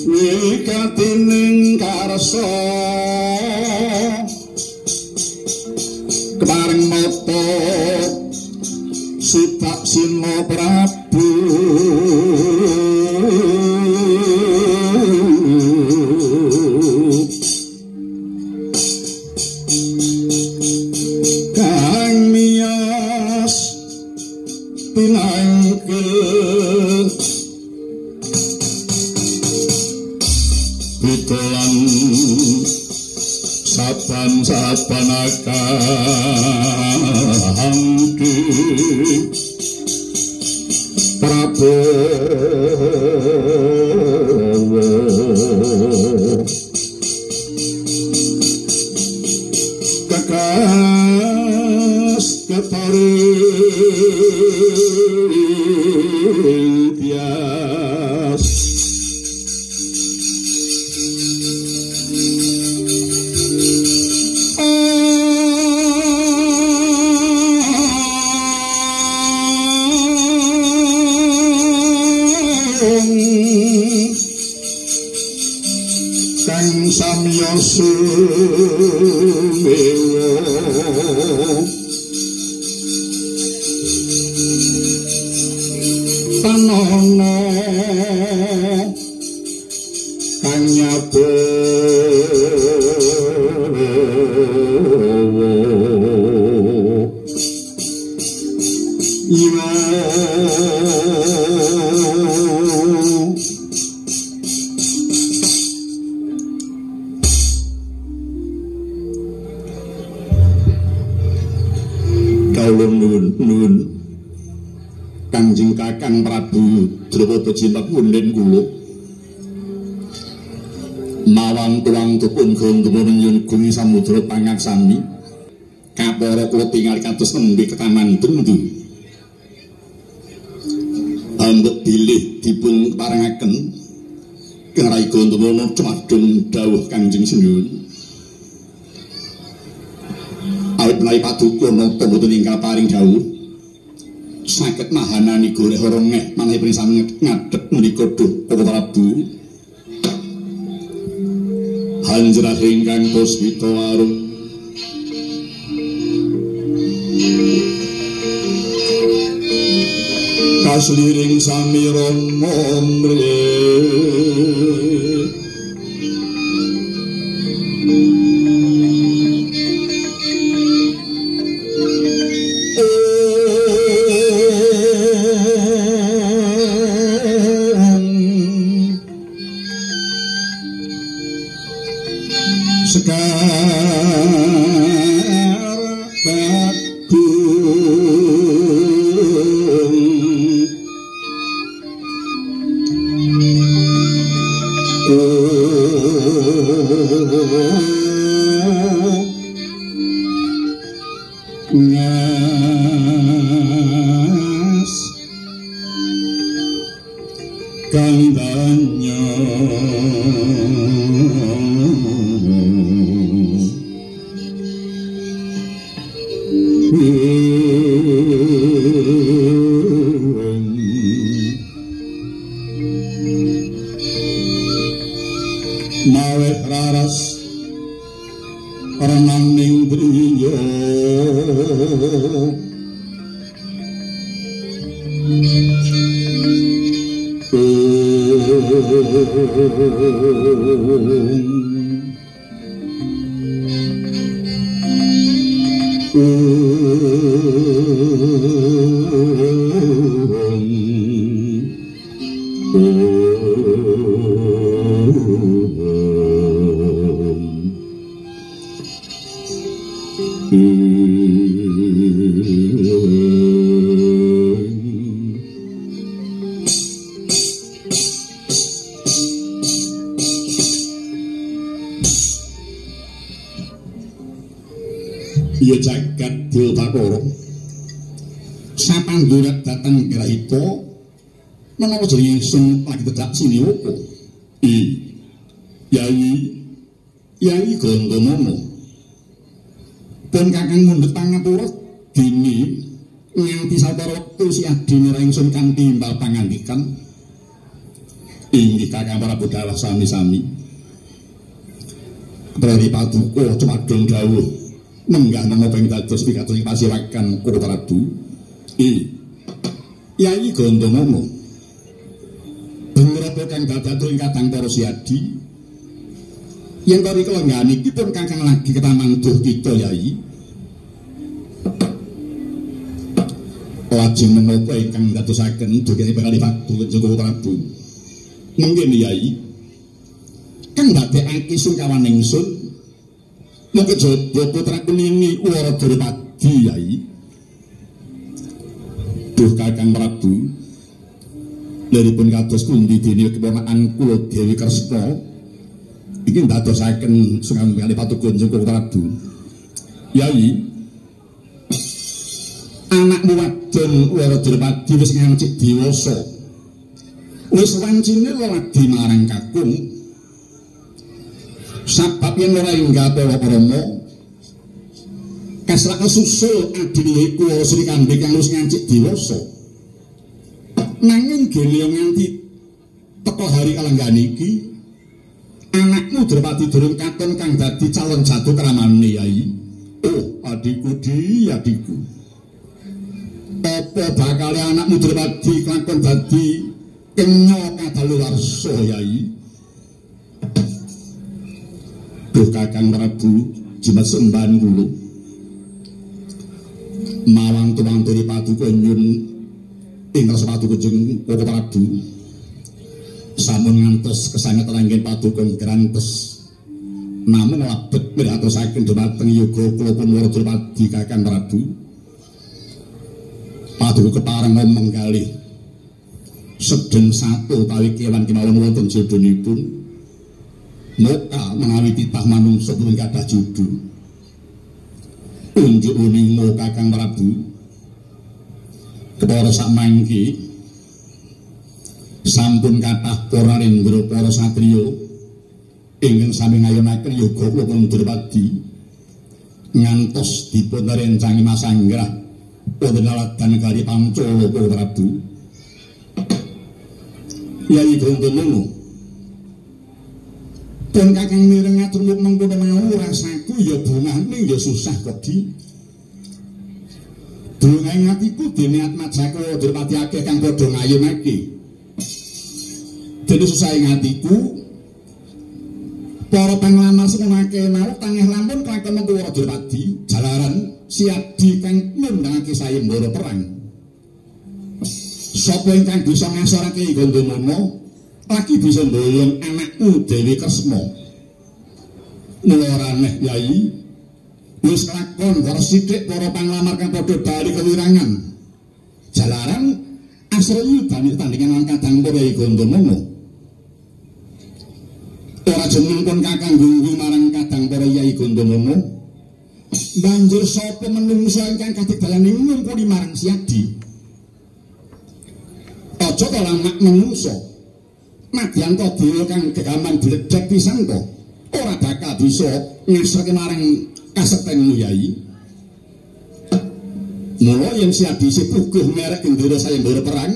Wigatining karsa kepareng mata Sitak Sina Prabu kang miyos pinangkil pitulan saban-saban akangki Prabowo kekas ketari bias kang samya sumewa tanana kang nyabawa iwa. Kawula nuwun Kanjeng Kakang Prabu Drupada Cinta punden kula mawang tuwang dipun gandhama nyuwun gumi samudra pangaksami kapara kula tingal kados nembe ketaman bendu ambek bilih dipun parengaken Kang Rai Gandamana cumadung dawuh Kanjeng Sinuwun. Awit menawi paduka nata boten ingkang paring dawuh saged nahanani goleh rongeh manahipun sami ngadhep menika duh Para Prabu. Hanjrah ingkang puspita arum kasliring samirana mre sekar kadung ngas kandanya maweh raras renang ning driya Ya jagat Dewa Bathara sapanggurat dateng Grahita menawa jenenge ingsun lagi tedak siniwaka. I Yayi Yayi Gandamana pun kakang mundhut pangapura dene nganti sawetara wektu si adine ra ingsun kanthi timbal pangandikan. Inggih Kakang Prabu dawuh sami-sami. Prari paduka cumadong dawuh menggah menapa ing dados pikados ing pasirakan Koko Prabu. Yai Gandamana. Bengrapa kang dadatur ing kadang para siadi? Yen to rika lenggah niki pun kakang lagi ketaman duh kita Yai. Lajeng menapa ingkang dadosaken dugi bakal paduka Koko Prabu. Mungkin Yai kang ndadekake sungkawan ingsun mung kejaba putraku nini Wara Drupadi Yai. Duh Kakang Prabu, liripun kados pundi dene keponakan kula Dewi Kresna iki ndadosaken sungkawan kalih paduka Koko Prabu. Yai, anakmu wadon Wara Drupadi wis ngancik dewasa. Wis wancine leladi marang kakung. Sabab yen ora enggal para parama kasrak susul adine iku Sri Kandi kang wis ngancik dewasa. Nanging gene nganti teka hari kalenggan iki anakmu Drupadi durung katon kang dadi calon jatuh kramane Yai. Oh, adikku di adikku. Apa bakale anakmu Drupadi kelakon dadi kenya kadaluwarsa Yai? Duh Kakang Prabu, jimat sembahan kula. Mawang tuwanturi paduka nyun ing rasa paduka jeng Koko Prabu. Sampun ngantos kesanget ranggen paduka grantes. Namung labet miratosaken dhumateng yoga kula pun Wara Drupadi Kakang Prabu. Paduka kepareng ngomong kalih sedeng satu utawi kewan kemawon wonten jodhonipun. Moka menawi titah manungsa pun kathah judul. Unjuk uninga Kakang Prabu. Kepara sakmangke sampun kathah para rendra para satriya ingkang sami ngayonaken yoga kula pun Drupadi ngantos dipun rencangi masanggrah wonten laladan negari Pancala Koko Prabu. Yai Gandamana, pun kakang mireng ngatur mengkono mau rasaku ya bungah ning ya susah kok di. Bungah atiku dene atmajaka Drupadi akeh kang padha ngayunake. Dene susah ing atiku para panglamar semono akeh mau tangeh lampun kelakon mengko Wara Drupadi jalaran siadi kang ngundangake sayembara perang. Sapa ingkang bisa ngasorake Gandamana lagi bisa mboyong anakku Dewi Kresna. Mula ora aneh Yai, wis lakon karo sithik para panglamar kang padha bali kewirangan. Jalaran asreyu dani tandingan lan kadang para Gandamana. Ora jeneng pun kakang gunggung marang kadang para Yai Gandamana. Banjur sapa menungsa ingkang kadigdalane ngungkuli marang Siadi? Aja to lamak menungsa. Madyan to dewa kang gegaman bledhek pisan to ora bakal bisa ngasrake marang kasektenmu Yai. Mula yen Siadi isih puguh merek gendera sayembara perang,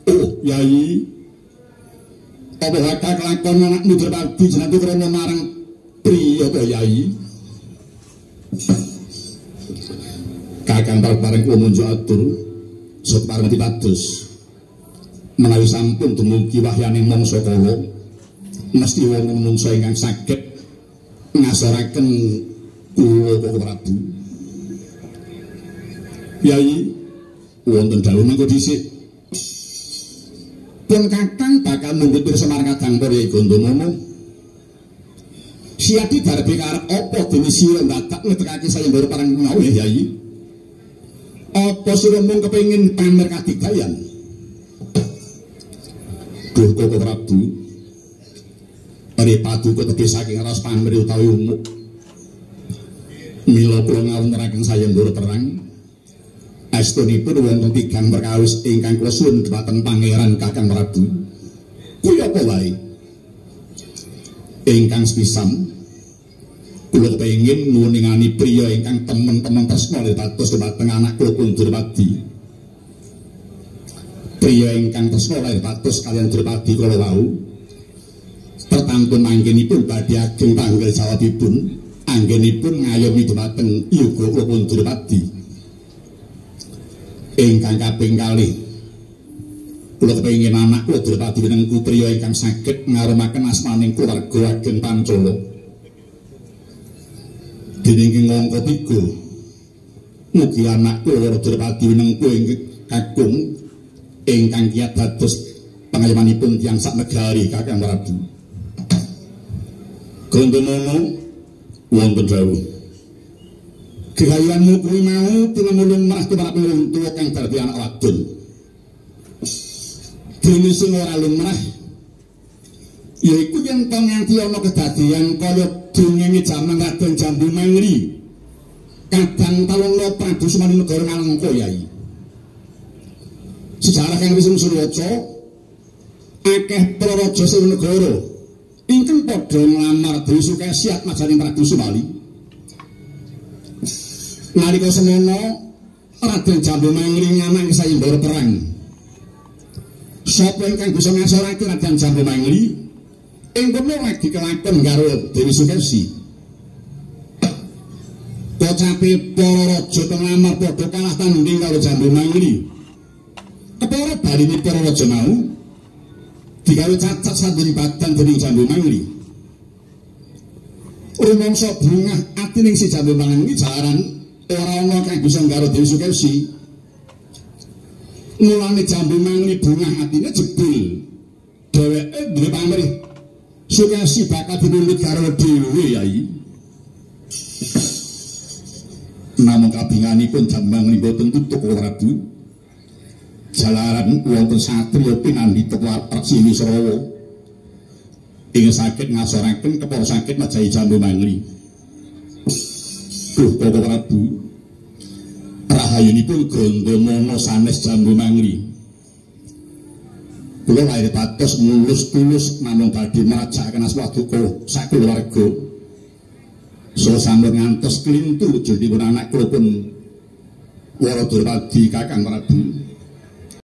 oh Yai, apa bakal kelakon anakmu Drupadi jenenge krana marang priya to Yai? Kakang pareng kula munjuk atur sot pareng pitados. Menawi sampun dumugi wahyaning mangsa kala mesti wonten manungsa ingkang saged ngasoraken kula Koko Prabu. Yai, wonten dawuh mengko dhisik. Pun kakang bakal mundhut pirsa marang kadang para Yai Gandamana. Siadi darbe karep apa dene sira ndadak ngetekake sayembara perang mau ya Yai? Apa sira mung kepengin pamer kadigayan? Duh Koko Prabu, ri paduka tebih saking raos pamrih utawi umuk. Mila kula ngawontenaken sayembara perang. Estunipun wonten tigang perkawis ingkang kula suwun dhumateng Pangeran Kakang Prabu. Kuwi apa wae? Ingkang sepisan kula kepengin nguningani priya ingkang temen-temen tresna dados dhumateng anak kula Kundurwadi. Priya ingkang tresna dados kaliyan Drupadi kala wau. Katantun anggenipun badhe ageng tanggal jawabipun anggenipun ngayomi dhumateng yoga kula pun Drupadi. Ingkang kaping kalih kula kepengin anak kula Drupadi winengku priya ingkang saged ngarumaken asmaning keluarga ageng Pancala. Dening ing angka 3 mugi anak kula Drupadi winengku ingkang kakung ingkang kiyat dados pangayomanipun tiyang sak negari Kakang Prabu. Gandamana wonten dawuh. Gegayanmu kuwi mau tinemu lumrah tumrap wong tuwa kang dadi anak wadon. Dene sing ora lumrah yaiku yen to nganti ana kedadian kaya dongenge jaman Raden Jambu Mangli. Kadang talungna Prabu Sumali negara Ngalengka Yai. Sejarah kang wis waca akeh para raja sing negara ingkang padha nglamar Dewi Sukesi atmajaning Prabu Sumali. Nalika semana Raden Jambu Mangli nganang sayembara perang. Sapa ingkang bisa ngasorake Raden Jambu Mangli ing kono lagi kelakon karo Dewi Sukesi. Pocape para raja penglamar padha kalah tanding karo Jambu Mangli. Kepara baline para raja mau digawe cacat sanding badan dening Jambu Mangli. Rumangsa bungah atining si Jambu Mangli jalaran ora ana kang bisa nggaro Dewi Sukesi. Mulane Jambu Mangli bungah atine jebul dheweke duwe pamrih Sukesi bakal dipundhut karo dhewe Yai. Namung kabinganipun Jambu Mangli boten tutuk Prabu. Jalaran wonten satriya pinandhita Prabu Wisrawa ing saged ngasoraken kepara saged mejahi Jambu Mangli. Duh Bapak Prabu, rahayunipun Gandamana sanes Jambu Mangli. Kula lahir patos mulus-tulus namung badhe marajakaken aswaduka sakeluarga. Saha sampun ngantos klintu wujudipun anak kula pun Wara Drupadi Kakang Prabu.